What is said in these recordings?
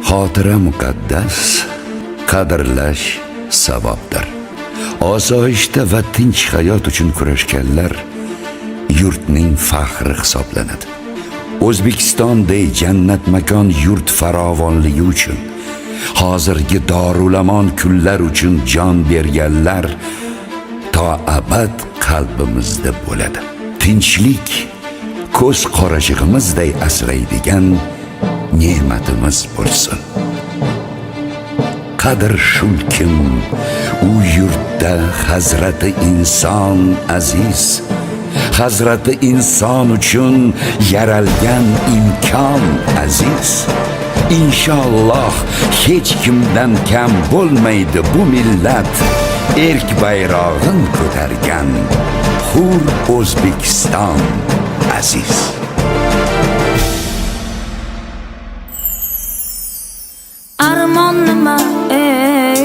Xotira muqaddas, qadrlash savobdir. Osoyishta va tinch hayot uchun kurashganlar yurtning faxri hisoblanadi. O'zbekistonday jannat makon yurt farovonligi uchun, hozirgi dorulamon kunlar uchun jon berganlar to abad qalbimizda bo'ladi. Tinchlik ko'z qorashig'imizday asraydigan ne'matimiz bo'lsin. Qadr shulkim, u yurtda hazrati inson aziz, hazrati inson uchun yaralgan imkon aziz. Inshaalloh hech kimdan kam bo'lmaydi bu millat, erk bayrog'in ko'targan hur O'zbekiston aziz. Armon nima, ey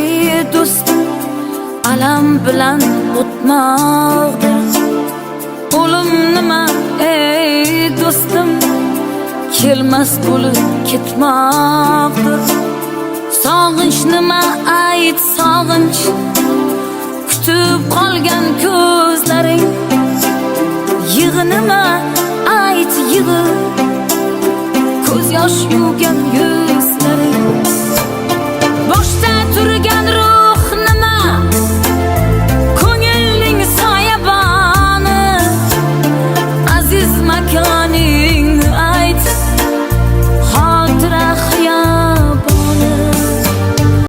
do'stim, alam bilan o'tmoqdir. O'lim nima, ey do'stim, kelmas bo'lib ketmoqdir. Sog'inch nima, ayt, sog'inch, kutib qolgan ko'zlaring. Yig'i nima, ayt, yig'i, ko'z yosh yuvib.